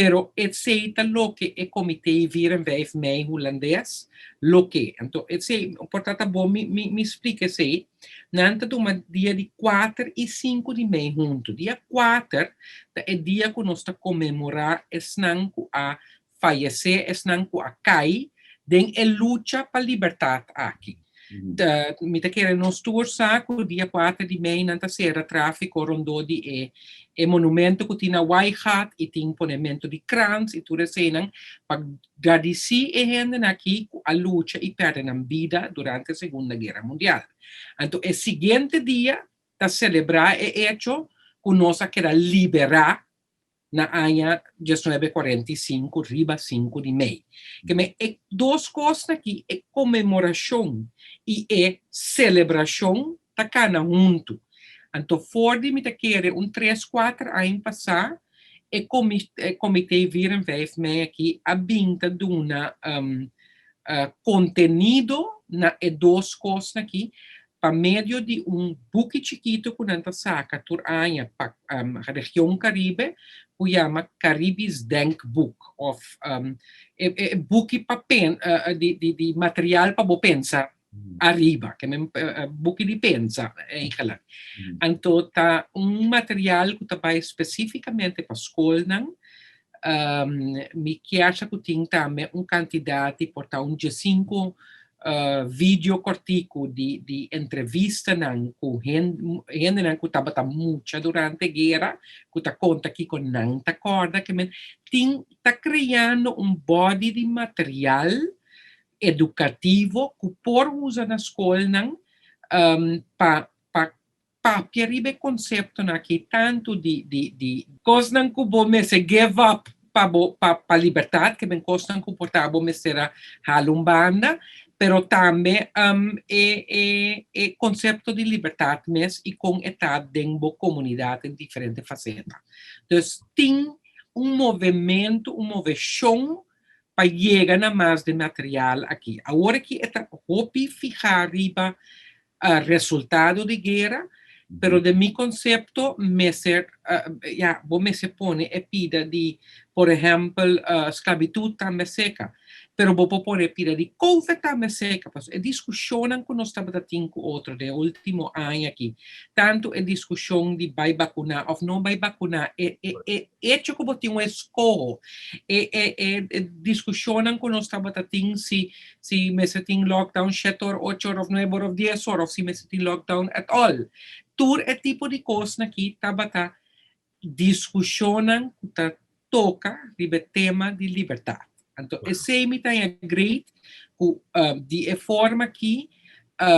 Pero esei ta loke e Komité 4 en 5 mei hulandes lo ke. Anto esei por ta ta bon mi mi mi splika esei. Nan ta tuma dia di kuater i sinku di mei huntu. Dia kuater ta e dia ku nos ta konmemorá esnan ku a fayesé, esnan ku a kai den e lucha pa libertat aki. Ta, mi ta kere nos tur sa ku dia 4 di mei nan ta sera tráfiko rondó di e e monumento ku tin na Waaigat i tin ponemento di krans i tur eseinan pa gradisí e hendenan aki ku a lucha i pèrdè nan bida durante Segunda Guera Mundial. Anto e siguiente dia ta selebrá e echo ku nos a keda liberá na aña 1945 riba 5 di mei. Ke men e dos kosnan aki, e konmemorashon i e selebrashon ta kana huntu. Anto for di mi ta kere un tres kuater aña pasá e komité 4 en 5 mei aki a bin ta duna kontenido na e dos kosnan aki pa medio di un buki chikitu ku nan ta saka tur aña pa region Karibe ku yama Caribisch Denkboek òf e buki pa pen di di material pa bo pensa ariba, ke men buki di pensa eigenlijk. Anto ta un material ku ta bai spesífikamente pa skolnan. Mi kier sa ku tin tambe un kantidat di por ta un diesinku video kòrtiku di di entrevistanan ku hendenan ku tabata mucha durante guera ku ta konta kiko nan ta kòrda ke men tin ta kreando un bòdi di material edukativo ku por usa na skolnan pa pa papia riba e konseptonan aki tantu di di di kosnan ku bo mester give up pa bo pa pa libertat ke men kosnan ku por ta bo mester a hala un banda pero tambe e e e konsepto di libertat mes i kon e ta den bo komunidat den diferente faseta. Dus tin un movementu un moveshon pa yega na mas den material aki. Awor aki e ta hopi fihá riba resultado di guera, pero den mi konsepto mester, ya, bo mester pone e pida di, por ehèmpel, sklabitut tambe seka, pero bo por pone e pida di covid tambe seka, pasobra e diskushonnan ku nos tabata tin ku otro den e último aña aki, tantu e diskushon di bai bakuná òf no bai bakuná, e e e echo ku bo tin un eskoho, e e e diskushonnan ku nos tabata tin si si mester tin lockdown shete or, ocho or of nuebe or of dies or of si mester tin lockdown at all. Tur e tipo di kosnan aki tabata diskushonnan ku ta toka riba e tema di libertat. Anto esei mi ta haña great ku di e forma aki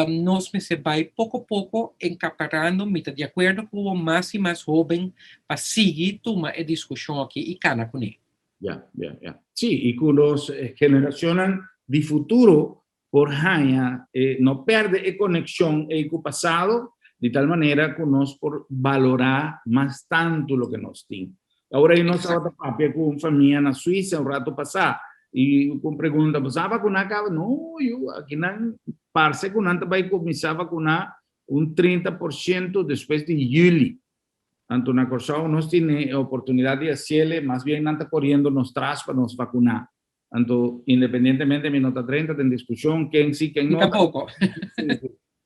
nos mester bai poko poko enkaparando, mi ta di akuerdo ku bo, mas i mas hoben pa sigui tuma e diskushon aki i kana kuné. Ya, ya, ya. Sí, i ku nos generashonnan di futuro por haña, no pèrdè e konekshon ei ku pasado, di tal manera ku nos por balorá mas tantu loke nos tin. Awor ei nos tabata papia ku un famia na Suisa un ratu pasá, i ku un pregunta, Bo sa vakuná kaba? No, yu, akinan parse ku nan ta bai kuminsá vakuná un 30% despues di yüli. Anto na Kòrsou nos tin e oportunidat di hasiel, mas bien nan ta koriendo nos tras pa nos vakuná. Anto independientemente mi no ta drenta den diskushon ken si ken no. Mi tampoko.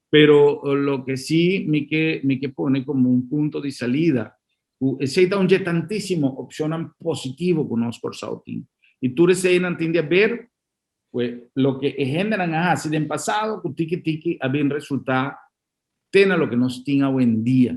Pero loke si mi ke mi ke pone komo un punto di salida ku esei ta un dje tantísimo opshonnan positivo ku nos Kòrsou tin. I tur eseinan tin di aber ku loke e hendenan a hasi den pasado ku tiki tiki a bin resultá te na loke nos tin awendia.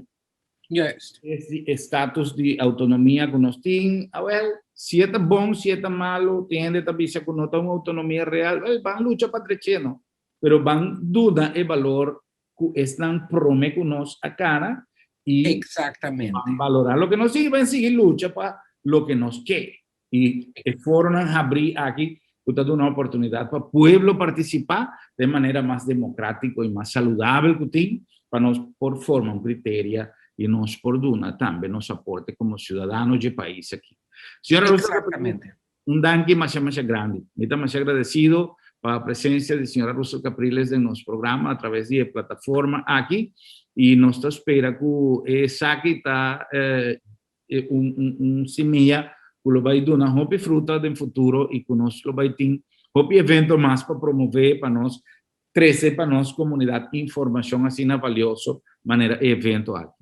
Juist. E status di autonomia ku nos tin, awel, si e ta bon, si e ta malu, tin hende ta bisa ku no ta un autonomia real, wel, ban lucha pa drech'é no. Pero ban duna e balor ku esnan prome ku nos a kana i Exactamente. ban balorá loke nos tin i ban sigui lucha pa loke nos ke. I e foronan habrí aki ku ta duna oportunidat pa pueblo partisipá den manera mas demokrátiko i mas saludabel ku tin pa nos por forma un kriteria i nos por duna tambe nos aporte komo siudadano dje pais aki. Señora Rosa Exactamente. Un danki masha masha grandi. Mi ta masha agradesido pa presensia di señora Russel Capriles den nos programa a traves di e plataforma aki i nos ta spera ku esaki ta un simia. ku lo bai duna hopi fruta den futuro i ku nos lo bai tin hopi evento mas pa promové pa nos trese pa nos komunidat informashon asina valioso manera e evento aki.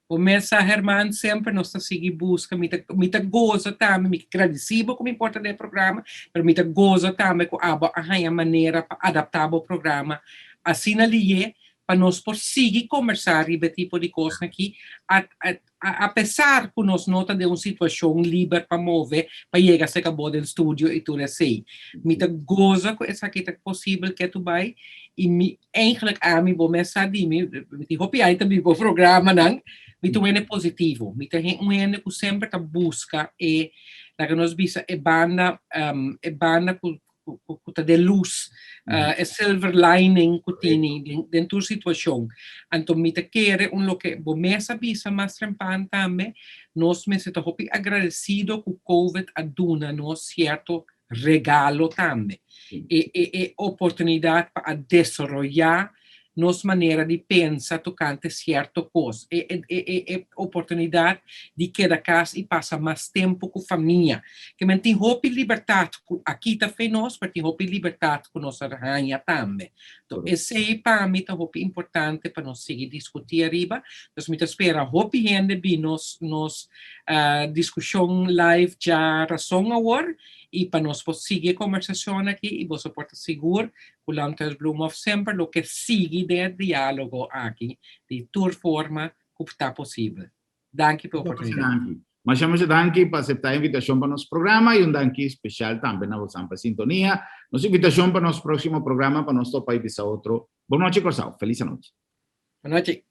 Bo mes sa Herman, semper nos ta sigui buska, mi ta mi ta goza tambe, mi gradisí bo ku mi por ta den e programa, pero mi ta goza tambe ku abo a haña manera pa adaptá bo programa asina lihé pa nos por sigui kombersá riba e tipo di kosnan aki, a a pesar ku nos no ta den un situashon liber pa move pa yega serka bo den studio i tur esei. Mi ta goza ku esaki ta posibel ketu bai i mi Eigenlijk ami bo mes sa di mi, mi tin hopi aña ta biba bo programanan, mi ta un hende positivo, mi ta un hende ku semper ta buska e, laga nos bisa e banda, e banda ku ku ta den lus, e silver lining ku tini den tur situashon. Anto mi ta kere un loke bo mes a bisa mas trempan tambe, nos mester ta hopi agradesido ku covid a duna nos sierto regalo tambe. E e e oportunidad pa a desaroyá nos manera di pensa tocante cierto cos. E e e e e oportunidad di keda cas y pasa mas tempo cu famia. Ke men tin hopi libertad cu a kita fe nos, pero tin hopi libertad cu nos a haña tambe. Enton esey pa mi ta hopi importante pa nos sigui discuti ariba. Entonces mi ta spera hopi hende bin nos nos discusion live djarason awor y pa nos por sigui e conversacion aki y boso por ta sigur cu Landhuis Bloemhof semper lo ke sigui den e dialogo aki di tur forma cu ta posibel. Danki pa e oportunidad. Masha masha danki pa acepta e invitacion pa nos programa y un danki special tambe na bosan pa sintonia. Nos invitacion pa nos proximo programa pa nos topa y bisa otro. Bon nochi Corsou. Feliz anochi. Bon nochi.